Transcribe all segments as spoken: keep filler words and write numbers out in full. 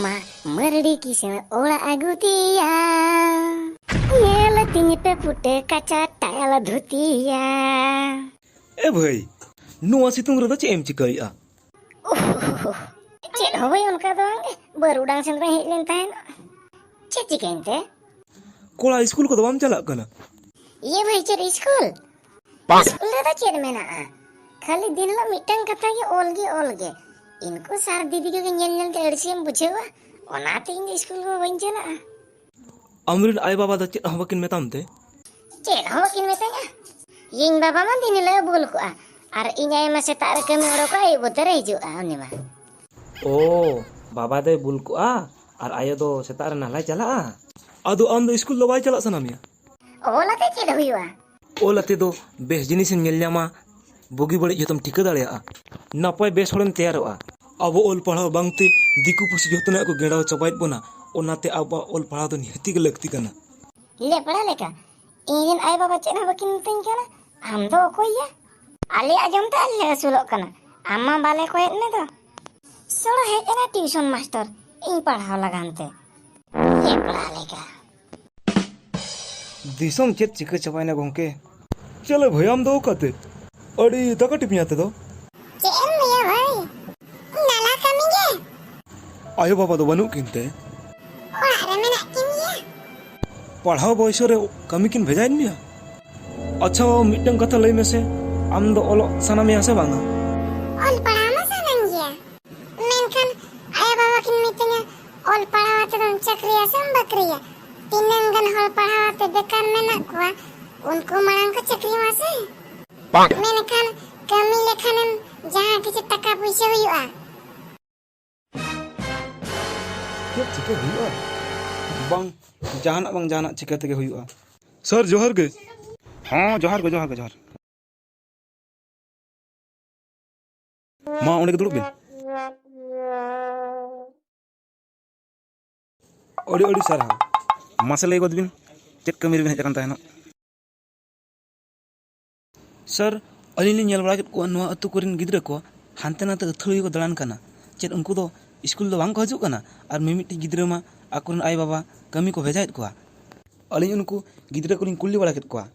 ᱢᱟ, ᱢᱟᱹᱨᱰᱤ ᱠᱤᱥᱟᱹᱬ ᱚᱲᱟᱜ ᱟᱹᱜᱩ ᱛᱮᱭᱟ᱾ ᱧᱮᱞ ᱛᱤᱧ ᱯᱮ ᱯᱷᱩᱴᱟᱹ ᱠᱟᱪᱟ ᱴᱟᱭᱟᱞ ᱫᱷᱩᱛᱤᱭᱟ᱾ ᱮ ᱵᱷᱟᱹᱭ, ᱱᱚᱣᱟ ᱥᱤᱛᱩᱝ ᱨᱮᱫᱚ ᱪᱮᱫ ᱮᱢ ᱪᱤᱠᱟᱹᱭᱮᱫᱼᱟ? ᱪᱮᱫ ᱦᱚᱸ ᱵᱟᱹᱧ, ᱚᱱᱠᱟ ᱫᱚ ᱵᱟᱝᱜᱮ, ᱵᱟᱹᱨᱩᱰᱟᱝ ᱥᱮᱸᱫᱽᱨᱟᱧ ᱦᱮᱡ ᱞᱮᱱ ᱛᱟᱦᱮᱸᱱ᱾ ᱪᱮᱫ ᱪᱤᱠᱟᱹᱭᱮᱱ ᱛᱮ? ᱠᱚᱲᱟ, ᱤᱥᱠᱩᱞ ᱠᱚᱫᱚ ᱵᱟᱢ ᱪᱟᱞᱟᱜ ᱠᱟᱱᱟ? ᱤᱭᱟᱹ ᱵᱷᱟᱹᱭ, ᱪᱮᱫ ᱤᱥᱠᱩᱞ? ᱤᱥᱠᱩᱞ ᱨᱮᱫᱚ ᱪᱮᱫ ᱢᱮᱱᱟᱜᱼᱟ? ᱠᱷᱟᱹᱞᱤ ᱫᱤᱱ ᱦᱤᱞᱳᱜ ᱢᱤᱫᱴᱟᱝ ᱠᱟᱛᱷᱟ ᱜᱮ, ᱚᱞ ᱜᱮ ᱚᱞ ᱜᱮ᱾ ᱤᱱᱠᱩ ᱥᱟᱨ ᱫᱤᱫᱤ ᱠᱚᱜᱮ ᱧᱮᱞ ᱧᱮᱞ ᱛᱮ ᱟᱹᱲᱤᱥᱮᱢ ᱵᱩᱡᱷᱟᱹᱣᱟ, ᱚᱱᱟᱛᱮ ᱤᱧ ᱫᱚ ᱤᱥᱠᱩᱞ ᱠᱚ ᱵᱟᱹᱧ ᱪᱟᱞᱟᱜᱼᱟ᱾ ᱟᱢᱨᱮᱱ ᱟᱭᱳ ᱵᱟᱵᱟ ᱫᱚ ᱪᱮᱫ ᱦᱚᱸ ᱵᱟᱹᱠᱤᱱ ᱢᱮᱛᱟᱢ ᱛᱮ? ᱪᱮᱫ ᱦᱚᱸ ᱵᱟᱹᱠᱤᱱ ᱢᱮᱛᱟᱹᱧᱟ᱾ ᱤᱧ ᱵᱟᱵᱟ ᱢᱟ ᱫᱤᱱ ᱦᱤᱞᱳᱜ ᱮ ᱵᱩᱞ ᱠᱚᱜᱼᱟ, ᱟᱨ ᱤᱧ ᱟᱭᱳ ᱢᱟ ᱥᱮᱛᱟᱜ ᱨᱮ ᱠᱟᱹᱢᱤ ᱚᱰᱚᱠᱚᱜᱼᱟ, ᱟᱹᱭᱩᱵ ᱵᱚᱛᱮ ᱨᱮ ᱦᱤᱡᱩᱜᱼᱟ ᱩᱱᱤ ᱢᱟ᱾ ᱚ, ᱵᱟᱵᱟ ᱫᱚᱭ ᱵᱩᱞ ᱠᱚᱜᱼᱟ ᱟᱨ ᱟᱭᱳ ᱫᱚ ᱥᱮᱛᱟᱜ ᱨᱮ ᱱᱟᱦᱞᱟᱭ ᱪᱟᱞᱟᱜᱼᱟ? ᱟᱫᱚ ᱟᱢ ᱫᱚ ᱤᱥᱠᱩᱞ ᱫᱚ ᱵᱟᱭ ᱪᱟᱞᱟᱜ ᱥᱟᱱᱟ ᱢᱮᱭᱟ? ᱚᱞ ᱟᱛᱮ ᱪᱮᱫ ᱦᱩᱭᱩᱜᱼᱟ? ᱚᱞ ᱟᱛᱮ ᱫᱚ ᱵᱮᱥ ᱡᱤᱱᱤᱥᱮᱢ ᱧᱮᱞ ᱧᱟᱢᱟ, ᱵᱩᱜᱤ ᱵᱟᱹᱲᱤᱡ ᱡᱷᱚᱛᱚᱢ ᱴᱷᱤᱠᱟᱹ ᱫᱟᱲᱮᱭᱟᱜᱼᱟ, ᱱᱟᱯᱟᱭ ᱵᱮᱥ ᱦᱚᱲᱮᱢ ᱛᱮᱭᱟᱨᱚᱜᱼᱟ᱾ ᱟᱵᱚ ᱚᱞ ᱯᱟᱲᱦᱟᱣ ᱵᱟᱝᱛᱮ ᱫᱤᱠᱩ ᱯᱩᱥᱤ ᱡᱷᱚᱛᱚᱱᱟᱜ ᱠᱚ ᱜᱮᱸᱰᱟᱣ ᱪᱟᱵᱟᱭᱮᱫ ᱵᱚᱱᱟ, ᱚᱱᱟᱛᱮ ᱟᱵᱚᱣᱟᱜ ᱚᱞ ᱯᱟᱲᱦᱟᱣ ᱫᱚ ᱱᱤᱦᱟᱹᱛᱤ ᱜᱮ ᱞᱟᱹᱠᱛᱤ ᱠᱟᱱᱟ᱾ ᱞᱮᱯᱲᱟ ᱞᱮᱠᱟ, ᱤᱧ ᱨᱮᱱ ᱟᱭᱳ ᱵᱟᱵᱟ ᱪᱮᱫ ᱦᱚᱸ ᱵᱟᱹᱠᱤᱱ ᱢᱤᱛᱟᱹᱧ ᱠᱟᱱᱟ, ᱟᱢ ᱫᱚ ᱚᱠᱚᱭ ᱭᱟ? ᱟᱞᱮᱭᱟᱜ ᱡᱚᱢ ᱛᱮ ᱟᱞᱮ ᱞᱮ ᱟᱹᱥᱩᱞᱚᱜ ᱠᱟᱱᱟ, ᱟᱢ ᱢᱟ ᱵᱟᱞᱮ ᱠᱚᱭᱮᱫ ᱢᱮ ᱫᱚ᱾ ᱥᱚᱲᱚ ᱦᱮᱡ ᱮᱱᱟ ᱴᱤᱭᱩᱥᱚᱱ ᱢᱟᱥᱴᱟᱨ ᱤᱧ ᱯᱟᱲᱦᱟᱣ ᱞᱟᱜᱟᱱ ᱛᱮ᱾ ᱞᱮᱯᱲᱟ ᱞᱮᱠᱟ᱾ ᱫᱤᱥᱚᱢ ᱪᱮᱫ ᱪᱤᱠᱟᱹ ᱪᱟᱵᱟᱭᱮᱱᱟ ᱜᱚᱝᱠᱮ? ᱪᱮᱞᱮ ᱵᱷᱟᱹᱭ, ᱟᱢ ᱫᱚ ᱚᱠᱟᱛᱮ? ᱟᱹᱰᱤ ᱫᱟᱠᱟ ᱴᱤᱯᱤᱧ ᱟᱛᱮ ᱫᱚ? ᱪᱮᱫ ᱮᱢ ᱞᱟᱹᱭᱟ ᱵᱷᱟᱹᱭ, ᱱᱟᱞᱦᱟ ᱠᱟᱹᱢᱤ ᱜᱮ᱾ ᱟᱭᱳ ᱵᱟᱵᱟ ᱫᱚ ᱵᱟᱹᱱᱩᱜ ᱠᱤᱱ ᱛᱮ? ᱚᱲᱟᱜ ᱨᱮ ᱢᱮᱱᱟᱜ ᱠᱤᱱ ᱜᱮᱭᱟ᱾ ᱯᱟᱲᱦᱟᱣ ᱵᱚᱭᱥᱚ ᱨᱮ ᱠᱟᱹᱢᱤ ᱠᱤᱱ ᱵᱷᱮᱡᱟᱭᱮᱫ ᱢᱮᱭᱟ? ᱟᱪᱪᱷᱟ, ᱢᱤᱫᱴᱟᱝ ᱠᱟᱛᱷᱟ ᱞᱟᱹᱭ ᱢᱮᱥᱮ, ᱟᱢ ᱫᱚ ᱚᱞᱚᱜ ᱥᱟᱱᱟ ᱢᱮᱭᱟ ᱥᱮ ᱵᱟᱝᱟ? ᱚᱞ ᱯᱟᱲᱦᱟᱣ ᱢᱟ ᱥᱟᱱᱟᱧ ᱜᱮᱭᱟ, ᱢᱮᱱᱠᱷᱟᱱ ᱟᱭᱳ ᱵᱟᱵᱟ ᱠᱤᱱ ᱢᱤᱛᱟᱹᱧᱟ, "ᱚᱞ ᱯᱟᱲᱦᱟᱣ ᱟᱛᱮ ᱫᱚᱢ ᱪᱟᱹᱠᱨᱤᱭᱟ ᱥᱮᱢ ᱵᱟᱹᱠᱨᱤᱭᱟ? ᱛᱤᱱᱟᱹᱝ ᱜᱟᱱ ᱦᱚᱲ ᱯᱟᱲᱦᱟᱣ ᱟᱛᱮ ᱵᱮᱠᱟᱨ ᱢᱮᱱᱟᱜ ᱠᱚᱣᱟ, ᱩᱱᱠᱩ ᱢᱟᱲᱟᱝ ᱠᱚ ᱪᱟᱹᱠᱨᱤ ᱢᱟ ᱥᱮ᱾ ᱢᱮᱱᱠᱷᱟᱱ ᱠᱟᱹᱢᱤ ᱞᱮᱠᱷᱟᱱᱮᱢ ᱡᱟᱦᱟᱸ ᱠᱤᱪᱷᱩ ᱴᱟᱠᱟ ᱯᱩᱭᱥᱟᱹ ᱦᱩᱭᱩᱜᱼᱟ᱾" ᱪᱮᱫ ᱪᱤᱠᱟᱹ ᱦᱩᱭᱩᱜᱼᱟ? ᱵᱟᱝ, ᱡᱟᱦᱟᱱᱟᱜ ᱵᱟᱝ ᱡᱟᱦᱟᱱᱟᱜ ᱪᱤᱠᱟᱹ ᱛᱮᱜᱮ ᱦᱩᱭᱩᱜᱼᱟ᱾ ᱥᱟᱨ, ᱡᱚᱦᱟᱨ ᱜᱮ᱾ ᱦᱚᱸ, ᱡᱚᱦᱟᱨ ᱜᱮ, ᱡᱚᱦᱟᱨ ᱜᱮ, ᱡᱚᱦᱟᱨ᱾ ᱢᱟ, ᱚᱸᱰᱮ ᱜᱮ ᱫᱩᱲᱩᱵ ᱵᱤᱱ᱾ ᱟᱹᱰᱤ ᱟᱹᱰᱤ ᱥᱟᱨᱦᱟᱣ᱾ ᱢᱟᱥᱮ ᱞᱟᱹᱭ ᱜᱚᱫ ᱵᱤᱱ, ᱪᱮᱫ ᱠᱟᱹᱢᱤ ᱨᱮᱵᱤᱱ ᱦᱮᱡ ᱟᱠᱟᱱ ᱛᱟᱦᱮᱱᱚᱜ? ᱥᱟᱨ, ᱟᱹᱞᱤᱧ ᱞᱤᱧ ᱧᱮᱞ ᱵᱟᱲᱟ ᱠᱮᱫ ᱠᱚᱣᱟ, ᱱᱚᱣᱟ ᱟᱹᱛᱩ ᱠᱚᱨᱮᱱ ᱜᱤᱫᱽᱨᱟᱹ ᱠᱚ ᱦᱟᱱᱛᱮ ᱱᱟᱛᱮ ᱟᱹᱛᱷᱟᱹᱲᱤ ᱠᱚ ᱫᱟᱬᱟᱱ ᱠᱟᱱᱟ᱾ ᱪᱮᱫ ᱩᱱᱠᱩ ᱫᱚ ᱥᱠᱩᱞ ᱫᱚ ᱵᱟᱝ ᱠᱚ ᱦᱤᱡᱩᱜ ᱠᱟᱱᱟ, ᱟᱨ ᱢᱤᱢᱤᱫᱴᱤᱡ ᱜᱤᱫᱽᱨᱟᱹ ᱢᱟ ᱟᱠᱚᱨᱮᱱ ᱟᱭᱳᱼᱵᱟᱵᱟ ᱠᱟᱹᱢᱤ ᱠᱚ ᱵᱷᱮᱡᱟᱭᱮᱫ ᱠᱚᱣᱟ᱾ ᱟᱹᱞᱤᱧ ᱩᱱᱠᱩ ᱜᱤᱫᱽᱨᱟᱹ ᱠᱚᱞᱤᱧ ᱠᱩᱞᱤ ᱵᱟᱲᱟ ᱠᱮᱫ ᱠᱚᱣᱟ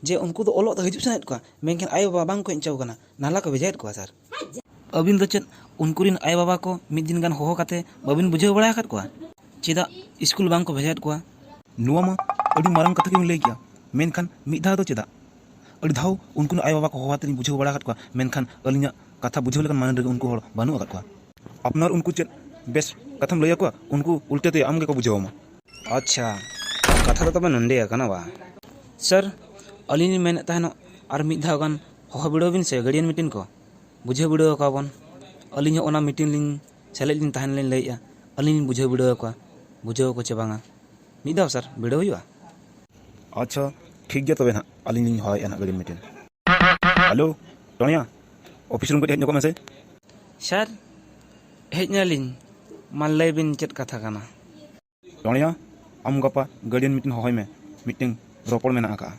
ᱡᱮ ᱩᱱᱠᱩ ᱫᱚ ᱚᱞᱚᱜ ᱫᱚ ᱦᱤᱡᱩᱜ ᱥᱟᱱᱟᱭᱮᱫ ᱠᱚᱣᱟ, ᱢᱮᱱᱠᱷᱟᱱ ᱟᱭᱳᱼᱵᱟᱵᱟ ᱵᱟᱝ ᱠᱚ ᱦᱮᱡ ᱦᱚᱪᱚ ᱠᱟᱱᱟ, ᱱᱟᱞᱟ ᱠᱚ ᱵᱷᱮᱡᱟᱭᱮᱫ ᱠᱚᱣᱟ ᱥᱟᱨ᱾ ᱟᱹᱵᱤᱱ ᱫᱚ ᱪᱮᱫ ᱩᱱᱠᱩ ᱨᱮᱱ ᱟᱭᱳᱼᱵᱟᱵᱟ ᱠᱚ ᱢᱤᱫ ᱫᱤᱱ ᱜᱟᱱ ᱦᱚᱦᱚ ᱠᱟᱛᱮ ᱵᱟᱹᱵᱤᱱ ᱵᱩᱡᱷᱟᱹᱣ ᱵᱟᱲᱟ ᱟᱠᱟᱫ ᱠᱚᱣᱟ? ᱪᱮᱫᱟᱜ ᱥᱠᱩᱞ ᱵᱟᱝ ᱠᱚ ᱵᱷᱮᱡᱟᱭᱮᱫ ᱠᱚᱣᱟ? ᱱᱚᱣᱟ ᱢᱟ ᱟᱹᱰᱤ ᱢᱟᱨᱟᱝ ᱠᱟᱛᱷᱟ ᱜᱮᱵᱤᱱ ᱞᱟᱹᱭ ᱠᱮᱜᱼᱟ, ᱢᱮᱱᱠᱷᱟᱱ ᱢᱤᱫ ᱫᱷᱟᱣ ᱫᱚ ᱪᱮᱫᱟᱜ? ᱟᱹᱰᱤ ᱫᱷᱟᱣ ᱩᱱᱠᱩ ᱨᱮᱱ ᱟᱭᱳᱼᱵᱟᱵᱟ ᱠᱚ ᱦᱚᱦᱚ ᱠᱟᱛᱮ ᱞᱤᱧ ᱵᱩᱡᱷᱟᱹᱣ ᱵᱟᱲᱟ ᱟᱠᱟᱫ ᱠᱚᱣᱟ, ᱢᱮᱱᱠᱷᱟᱱ ᱟᱹᱞᱤᱧᱟᱜ ᱠᱟᱛᱷᱟ ᱵᱩᱡᱷᱟᱹᱣ ᱞᱮᱠᱟᱱ ᱢᱟᱹᱱ ᱨᱮᱜᱮ ᱩᱱᱠᱩ ᱦᱚᱲ ᱵᱟᱹᱱᱩᱜ ᱟᱠᱟᱫ ᱠᱚᱣᱟ᱾ ᱟᱯᱱᱟᱨ ᱩᱱᱠᱩ ᱪᱮᱫ ᱵᱮᱥ ᱠᱟᱛᱷᱟᱢ ᱞᱟᱹᱭ ᱟᱠᱚᱣᱟ, ᱩᱱᱠᱩ ᱩᱞᱴᱟᱹ ᱛᱮ ᱟᱢ ᱜᱮᱠᱚ ᱵᱩᱡᱷᱟᱹᱣ ᱟᱢᱟ᱾ ᱟᱪᱪᱷᱟ, ᱠᱟᱛᱷᱟ ᱫᱚ ᱛᱚᱵᱮ ᱱᱚᱸᱰᱮ ᱟᱠᱟᱱᱟ ᱵᱟ? ᱥᱟᱨ, ᱟᱹᱞᱤᱧ ᱞᱤᱧ ᱢᱮᱱᱮᱫ ᱛᱟᱦᱮᱱᱚᱜ, ᱟᱨ ᱢᱤᱫ ᱫᱷᱟᱣ ᱜᱟᱱ ᱦᱚᱦᱚ ᱵᱤᱰᱟᱹᱣ ᱵᱤᱱ ᱥᱮ ᱜᱟᱨᱰᱤᱭᱟᱱ ᱢᱤᱴᱤᱝ ᱠᱚ, ᱵᱩᱡᱷᱟᱹᱣ ᱵᱤᱰᱟᱹᱣ ᱟᱠᱚᱣᱟ ᱵᱚᱱ᱾ ᱟᱹᱞᱤᱧ ᱦᱚᱸ ᱚᱱᱟ ᱢᱤᱴᱤᱝ ᱞᱤᱧ ᱥᱮᱞᱮᱫ ᱞᱤᱧ ᱛᱟᱦᱮᱱ ᱞᱤᱧ ᱞᱟᱹᱭᱮᱫᱼᱟ, ᱟᱹᱞᱤᱧ ᱞᱤᱧ ᱵᱩᱡᱷᱟᱹᱣ ᱵᱤᱰᱟᱹᱣ ᱟᱠᱚᱣᱟ, ᱵᱩᱡᱷᱟᱹᱣ ᱟᱠᱚ ᱪᱮ ᱵᱟᱝᱟ᱾ ᱢᱤᱫ ᱫᱷᱟᱣ ᱥᱟᱨ, ᱵᱤᱰᱟᱹᱣ ᱦᱩᱭᱩᱜᱼᱟ᱾ ᱟᱪᱪᱷᱟ, ᱴᱷᱤᱠ ᱜᱮᱭᱟ ᱛᱚᱵᱮ ᱱᱟᱦᱟᱜ, ᱟᱹᱞᱤᱧ ᱞᱤᱧ ᱦᱚᱦᱚᱭᱮᱫᱼᱟ ᱱᱟᱦᱟᱜ ᱜᱟᱨᱰᱤᱭᱟᱱ ᱢᱤᱴᱤᱝ᱾ ᱦᱮᱞᱳ, ᱴᱚᱬᱤᱭᱟ, ᱚᱯᱷᱤᱥ ᱨᱩᱢ ᱠᱟᱹᱴᱤᱡ ᱦᱮᱡ ᱧᱚᱜᱚᱜ ᱢᱮᱥᱮ᱾ ᱥᱟᱨ, ᱦᱮᱡ ᱱᱟᱞᱤᱧ᱾ ᱢᱟ ᱞᱟᱹᱭ ᱵᱤᱱ, ᱪᱮᱫ ᱠᱟᱛᱷᱟ ᱠᱟᱱᱟ? ᱴᱚᱬᱤᱭᱟ, ᱟᱢ ᱜᱟᱯᱟ ᱜᱟᱨᱰᱤᱭᱟᱱ ᱢᱤᱴᱤᱝ ᱦᱚᱦᱚᱭ ᱢᱮ, ᱢᱤᱫᱴᱮᱱ ᱨᱚᱯᱚᱲ ᱢᱮᱱᱟᱜ ᱟᱠᱟᱫᱼᱟ᱾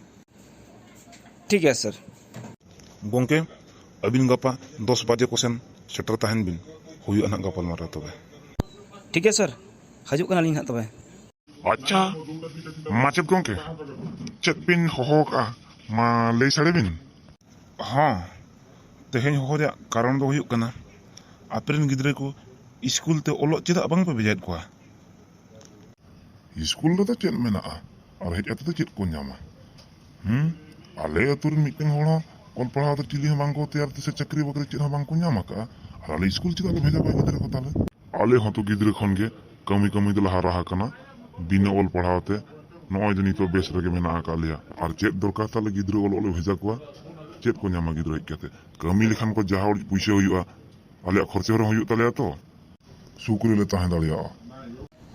ᱴᱷᱤᱠ ᱜᱮᱭᱟ ᱥᱟᱨ᱾ ᱜᱚᱢᱠᱮ, ᱟᱹᱵᱤᱱ ᱜᱟᱯᱟ ᱫᱚᱥ ᱵᱟᱡᱮ ᱠᱚᱥᱮᱱ ᱥᱮᱴᱮᱨ ᱛᱟᱦᱮᱱ ᱵᱤᱱ, ᱦᱩᱭᱩᱜᱼᱟ ᱱᱟᱦᱟᱜ ᱜᱟᱯᱟᱞᱢᱟᱨᱟᱣ ᱛᱚᱵᱮ᱾ ᱴᱷᱤᱠ ᱜᱮᱭᱟ ᱥᱟᱨ, ᱦᱤᱡᱩᱜ ᱠᱟᱱᱟᱞᱤᱧ ᱱᱟᱦᱟᱜ ᱛᱚᱵᱮ᱾ ᱟᱪᱪᱷᱟ, ᱢᱟᱪᱮᱫ ᱜᱚᱢᱠᱮ, ᱪᱮᱫ ᱵᱤᱱ ᱦᱚᱦᱚ ᱟᱠᱟᱫᱼᱟ? ᱢᱟ ᱞᱟᱹᱭ ᱥᱟᱰᱮ ᱵᱤᱱ᱾ ᱦᱚᱸ, ᱛᱮᱦᱮᱧ ᱦᱚᱦᱚ ᱨᱮᱭᱟᱜ ᱠᱟᱨᱚᱱ ᱫᱚ ᱦᱩᱭᱩᱜ ᱠᱟᱱᱟ, ᱟᱯᱮ ᱨᱮᱱ ᱜᱤᱫᱽᱨᱟᱹ ᱠᱚ ᱥᱠᱩᱞ ᱛᱮ ᱚᱞᱚᱜ ᱪᱮᱫᱟᱜ ᱵᱟᱝ ᱯᱮ ᱵᱷᱮᱡᱟᱭᱮᱫ ᱠᱚᱣᱟ? ᱥᱠᱩᱞ ᱨᱮᱫᱚ ᱪᱮᱫ ᱢᱮᱱᱟᱜᱼᱟ? ᱟᱨ ᱦᱮᱡ ᱠᱟᱛᱮ ᱫᱚ ᱪᱮᱫ ᱠᱚ ᱧᱟᱢᱟ? ᱦᱩᱸ? ᱟᱞᱮ ᱟᱹᱛᱩ ᱨᱮᱱ ᱢᱤᱫᱴᱮᱱ ᱦᱚᱲ ᱦᱚᱸ ᱚᱞ ᱯᱟᱲᱦᱟᱣ ᱛᱮ ᱪᱤᱞᱤ ᱦᱚᱸ ᱵᱟᱝ ᱠᱚ ᱛᱮᱭᱟᱨ ᱛᱮ ᱥᱮ ᱪᱟᱹᱠᱨᱤ ᱵᱟᱹᱠᱨᱤ ᱪᱮᱫ ᱦᱚᱸ ᱵᱟᱝ ᱠᱚ ᱧᱟᱢ ᱟᱠᱟᱫᱼᱟ᱾ ᱟᱨ ᱟᱞᱮ ᱥᱠᱩᱞ ᱪᱮᱫᱟᱜ ᱞᱮ ᱵᱷᱮᱡᱟ ᱠᱚᱣᱟ ᱜᱤᱫᱽᱨᱟᱹ ᱠᱚ ᱛᱟᱞᱮ? ᱟᱞᱮ ᱦᱚᱸᱛᱚ ᱜᱤᱫᱽᱨᱟᱹ ᱠᱷᱚᱱ ᱜᱮ ᱠᱟᱹᱢᱤ ᱠᱟᱹᱢᱤ ᱛᱮᱞᱮ ᱦᱟᱨᱟ ᱟᱠᱟᱱᱟ, ᱵᱤᱱᱟᱹ ᱚᱞ ᱯᱟᱲᱦᱟᱣ ᱛᱮ᱾ ᱱᱚᱜᱼᱚᱭ ᱡᱮ ᱱᱤᱛᱚᱜ ᱵᱮᱥ ᱨᱮᱜᱮ ᱢᱮᱱᱟᱜ ᱟᱠᱟᱫ ᱞᱮᱭᱟ᱾ ᱟᱨ ᱪᱮᱫ ᱫᱚᱨᱠᱟᱨ ᱛᱟᱞᱮ ᱜᱤᱫᱽᱨᱟᱹ ᱚᱞᱚᱜ ᱞᱮ ᱵᱷᱮᱡᱟ ᱠᱚᱣᱟ? ᱪᱮᱫ ᱠᱚ ᱧᱟᱢᱟ ᱜᱤᱫᱽᱨᱟᱹ ᱦᱮᱡ ᱠᱟᱛᱮ? ᱠᱟᱹᱢᱤ ᱞᱮᱠᱷᱟᱱ ᱠᱚ ᱡᱟᱦᱟᱸ ᱩᱰᱤᱡ ᱯᱩᱭᱥᱟᱹ ᱦᱩᱭᱩᱜᱼᱟ, ᱟᱞᱮᱭᱟᱜ ᱠᱷᱚᱨᱪᱟ ᱦᱚᱸ ᱦᱩᱭᱩᱜ ᱛᱟᱞᱮᱭᱟ ᱛᱚ᱾ ᱥᱩᱠ ᱨᱮᱞᱮ ᱛᱟᱦᱮᱸ ᱫᱟᱲᱮᱭᱟᱜᱼᱟ᱾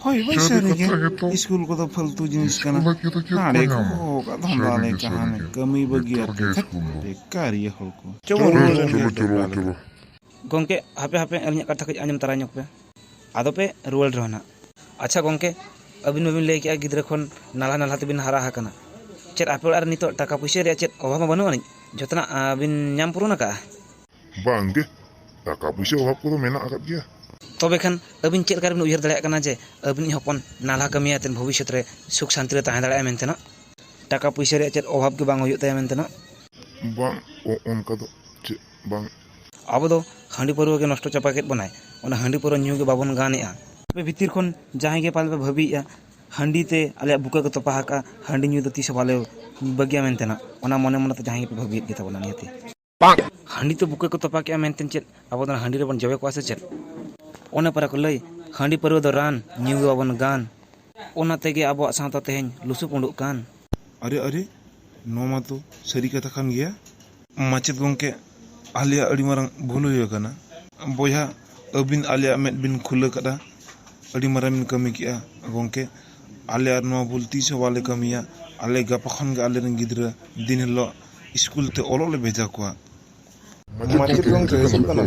ᱦᱳᱭ ᱵᱷᱟᱭ, ᱥᱟᱹᱨᱤ ᱥᱟᱹᱨᱤᱜᱮ ᱠᱟᱛᱷᱟ ᱜᱮᱛᱚ᱾ ᱥᱠᱩᱞ ᱠᱚᱫᱚ ᱯᱷᱟᱞᱛᱩ ᱡᱤᱱᱤᱥ ᱠᱟᱱᱟ᱾ ᱥᱠᱩᱞ ᱵᱟᱹᱜᱤ ᱠᱟᱛᱮ ᱪᱮᱫ ᱠᱚ ᱦᱟᱸᱰᱮ ᱧᱟᱢᱟ? ᱠᱚ ᱫᱷᱟᱱᱫᱟ ᱥᱟᱹᱨᱤᱜᱮ, ᱞᱮᱠᱟ ᱦᱟᱱᱮ ᱥᱟᱹᱨᱤᱜᱮ᱾ ᱠᱟᱹᱢᱤ ᱵᱟᱹᱜᱤᱭᱟᱛᱮ ᱵᱮᱠᱟᱨ ᱜᱮ ᱫᱷᱟᱹᱴ, ᱥᱠᱩᱞ ᱫᱚ᱾ ᱵᱮᱠᱟᱨᱤᱭᱟᱹ ᱦᱚᱲ ᱠᱚ᱾ ᱪᱚᱞᱚ, ᱪᱚᱞᱚ, ᱨᱩᱣᱟᱹᱲ ᱪᱚᱞᱚ, ᱮᱱ ᱜᱮ ᱪᱚᱞᱚ, ᱵᱮᱠᱟᱨ ᱪᱚᱞᱚ᱾ ᱜᱮ᱾ ᱜᱚᱢᱠᱮ, ᱦᱟᱯᱮ, ᱦᱟᱯᱮ, ᱟᱹᱞᱤᱧᱟᱜ ᱠᱟᱛᱷᱟ ᱠᱟᱹᱡ ᱟᱸᱡᱚᱢ ᱛᱟᱨᱟ ᱧᱚᱜ ᱯᱮ᱾ ᱟᱫᱚ ᱯᱮ ᱨᱩᱣᱟᱹᱲ ᱨᱮᱦᱚᱸ ᱱᱟᱜ᱾ ᱟᱪᱪᱷᱟ ᱜᱚᱢᱠᱮ, ᱟᱹᱵᱤᱱ ᱢᱟᱵᱤᱱ ᱞᱟᱹᱭ ᱠᱮᱜᱼᱟ ᱜᱤᱫᱽᱨᱟᱹ ᱠᱷᱚᱱ ᱱᱟᱞᱦᱟ ᱱᱟᱞᱦᱟ ᱛᱮᱵᱤᱱ ᱦᱟᱨᱟ ᱟᱠᱟᱱᱟ᱾ ᱪᱮᱫ ᱟᱯᱮ ᱚᱲᱟᱜ ᱨᱮ ᱱᱤᱛᱚᱜ ᱴᱟᱠᱟ ᱯᱩᱭᱥᱟᱹ ᱨᱮᱭᱟᱜ ᱪᱮᱫ ᱚᱵᱷᱟᱵᱽ ᱢᱟ ᱵᱟᱹᱱᱩᱜ ᱟᱹᱱᱤᱡ? ᱡᱚᱛᱚᱱᱟᱜ, ᱟᱸ, ᱵᱤᱱ ᱧᱟᱢ ᱯᱩᱨᱩᱱ ᱟᱠᱟᱜᱼᱟ? ᱵᱟᱝ ᱜᱮ, ᱴᱟᱠᱟ ᱯᱩᱭᱥᱟᱹ ᱚᱵᱷᱟᱵᱽ ᱠᱚᱫᱚ ᱢᱮᱱᱟᱜ ᱟᱠᱟᱫ ᱜᱮᱭᱟ᱾ ᱛᱚᱵᱮ ᱠᱷᱟᱱ ᱟᱹᱵᱤᱱ ᱪᱮᱫ ᱞᱮᱠᱟ ᱨᱮᱵᱤᱱ ᱩᱭᱦᱟᱹᱨ ᱫᱟᱲᱮᱭᱟᱜ ᱠᱟᱱᱟ ᱡᱮ ᱟᱹᱵᱤᱱᱤᱡ ᱦᱚᱯᱚᱱ ᱱᱟᱞᱦᱟ ᱠᱟᱹᱢᱤᱭᱟ ᱛᱮ ᱵᱷᱚᱵᱤᱥᱥᱚᱛ ᱨᱮ ᱥᱩᱠ ᱥᱟᱱᱛᱤ ᱨᱮ ᱛᱟᱦᱮᱸ ᱫᱟᱲᱮᱭᱟᱜᱼᱟ ᱢᱮᱱᱛᱮᱱᱟᱜ? ᱴᱟᱠᱟ ᱯᱩᱭᱥᱟᱹ ᱨᱮᱭᱟᱜ ᱪᱮᱫ ᱚᱵᱷᱟᱵᱽ ᱜᱮ ᱵᱟᱝ ᱦᱩᱭᱩᱜ ᱛᱟᱭᱟ ᱢᱮᱱᱛᱮᱱᱟᱜ? ᱵᱟᱝ, ᱚ-, ᱚᱱᱠᱟ ᱫᱚ ᱪᱮᱫ ᱵᱟᱝ᱾ ᱟᱵᱚ ᱫᱚ ᱦᱟᱺᱰᱤ ᱯᱟᱹᱨᱣᱟᱹ ᱜᱮ ᱱᱚᱥᱴᱚ ᱪᱟᱵᱟ ᱠᱮᱫ ᱵᱚᱱᱟᱭ, ᱚᱱᱟ ᱦᱟᱺᱰᱤ ᱯᱟᱹᱨᱣᱟᱹ ᱧᱩ ᱜᱮ ᱵᱟᱵᱚᱱ ᱜᱟᱱᱮᱜᱼᱟ᱾ ᱟᱯᱮ ᱵᱷᱤᱛᱤᱨ ᱠᱷᱚᱱ ᱡᱟᱦᱟᱸᱭ ᱜᱮ ᱯᱟᱞᱮ ᱯᱮ ᱵᱷᱟᱹᱵᱤᱭᱮᱫᱼᱟ, ᱦᱟᱺᱰᱤ ᱛᱮ ᱟᱞᱮᱭᱟᱜ ᱵᱩᱠᱟᱹ ᱠᱚ ᱛᱚᱯᱟ ᱟᱠᱟᱫᱼᱟ, ᱦᱟᱺᱰᱤ ᱧᱩ ᱫᱚ ᱛᱤᱥ ᱦᱚᱸ ᱵᱟᱞᱮ ᱵᱟᱹᱜᱤᱭᱟ ᱢᱮᱱᱛᱮᱱᱟᱜ, ᱚᱱᱟ ᱢᱚᱱᱮ ᱢᱚᱱᱮ ᱛᱮ ᱡᱟᱦᱟᱸᱭ ᱜᱮᱯᱮ ᱵᱷᱟᱹᱵᱤᱭᱮᱫ ᱜᱮ ᱛᱟᱵᱚᱱᱟ ᱱᱤᱦᱟᱹᱛᱤ᱾ ᱦᱟᱺᱰᱤ ᱛᱚ ᱵᱩᱠᱟᱹ ᱠᱚ ᱛᱚᱯᱟ ᱠᱮᱜᱼᱟ ᱢᱮᱱᱛᱮ ᱪᱮᱫ ᱟᱵᱚ ᱫᱚ ᱦᱟᱺᱰᱤ ᱨᱮᱵᱚᱱ ᱡᱚᱵᱮ ᱠᱚᱜᱼᱟ ᱥᱮ ᱪᱮᱫ? ᱚᱱᱮ ᱯᱟᱨᱟ ᱠᱚ ᱞᱟᱹᱭ, ᱦᱟᱺᱰᱤ ᱯᱟᱹᱨᱣᱟᱹ ᱫᱚ ᱨᱟᱱ, ᱧᱩ ᱜᱮ ᱵᱟᱵᱚᱱ ᱜᱟᱱ᱾ ᱚᱱᱟ ᱛᱮᱜᱮ ᱟᱵᱚᱣᱟᱜ ᱥᱟᱶᱛᱟ ᱛᱮᱦᱮᱧ ᱞᱩᱥᱩᱯ ᱩᱰᱩᱜ ᱠᱟᱱ᱾ ᱟᱨᱮ, ᱟᱨᱮ, ᱱᱚᱣᱟ ᱢᱟ ᱛᱚ ᱥᱟᱹᱨᱤ ᱠᱟᱛᱷᱟ ᱠᱟᱱ ᱜᱮᱭᱟ᱾ ᱢᱟᱪᱮᱫ ᱜᱚᱢᱠᱮ, ᱟᱞᱮᱭᱟᱜ ᱟᱹᱰᱤ ᱢᱟᱨᱟᱝ ᱵᱷᱩᱞ ᱦᱩᱭ ᱟᱠᱟᱱᱟ᱾ ᱵᱚᱭᱦᱟ, ᱟᱹᱵᱤᱱ ᱟᱞᱮᱭᱟᱜ ᱢᱮᱫ ᱵᱤᱱ ᱠᱷᱩᱞᱟᱹ ᱠᱟᱫᱟ, ᱟᱹᱰᱤ ᱢᱟᱨᱟᱝ ᱵᱤᱱ ᱠᱟᱹᱢᱤ ᱠᱮᱜᱼᱟ ᱜᱚᱢᱠᱮ᱾ ᱟᱞᱮ ᱟᱨ ᱱᱚᱣᱟ ᱵᱷᱩᱞ ᱛᱤᱥ ᱦᱚᱸ ᱵᱟᱞᱮ ᱠᱟᱹᱢᱤᱭᱟ᱾ ᱟᱞᱮ ᱜᱟᱯᱟ ᱠᱷᱚᱱ ᱜᱮ ᱟᱞᱮᱨᱮᱱ ᱜᱤᱫᱽᱨᱟᱹ ᱫᱤᱱ ᱦᱤᱞᱳᱜ ᱥᱠᱩᱞ ᱛᱮ ᱚᱞᱚᱜ ᱞᱮ ᱵᱷᱮᱡᱟ ᱠᱚᱣᱟ᱾ ᱢᱟᱪᱮᱫ ᱜᱚᱢᱠᱮ, ᱦᱤᱡᱩᱜ ᱠᱟᱱᱟ᱾